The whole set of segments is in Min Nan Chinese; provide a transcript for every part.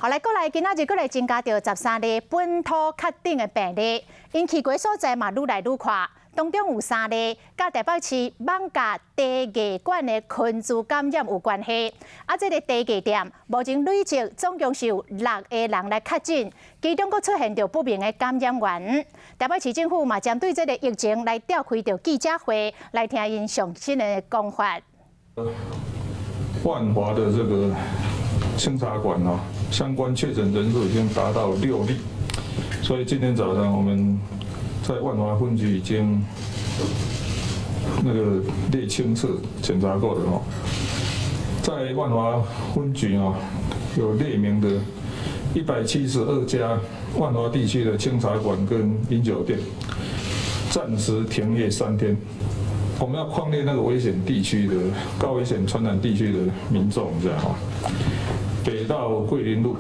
好來，過來今仔日閣來增加著13例本土確診的病例，𪜶去過所在嘛愈來愈闊，當中有三例佮台北市艋舺茶藝館的群聚感染有關係。啊，這個茶藝店目前累積總共是有六個人來確診，其中閣出現著不明的感染源。台北市政府嘛針對這個疫情來召開著記者會，來聽𪜶上新的講法。萬華的這個清茶館哦，相關確診人數已經達到六例，所以今天早上我們在萬華分局已經那個列清冊檢查過的哦，在萬華分局哦有列明的172家萬華地區的清茶館跟飲酒店，暫時停業3天。我們要匡列那個危險地區的高危險傳染地區的民眾，這樣哈。北到桂林路，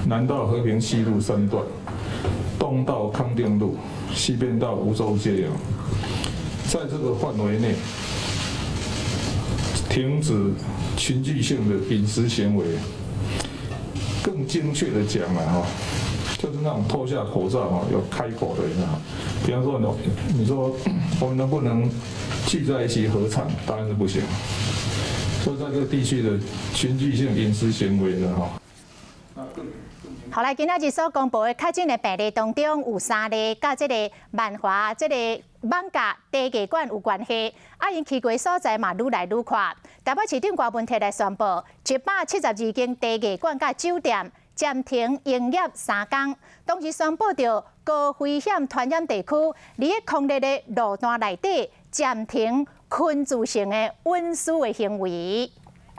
南到和平西路三段，東到康定路，西邊到梧州街啊，在這個範圍內停止群聚性的飲食行為。更精確的講了哈，就是那種脫下口罩哈，有開口的，你知道？比方說你說我們能不能聚在一起合唱？當然是不行。所以在這個地區的群聚性飲食行為的哈。好來，今仔日所公布的確診的病例當中，有三例佮這個萬華這個艋舺茶藝館有關係，啊，𪜶去過所在嘛愈來愈闊。台北市長柯文哲來宣布，172間茶藝館佮酒店暫停營業3工，同時宣布著高危險傳染地區，佇咧空列的路段內底暫停群聚性的飲食的行為。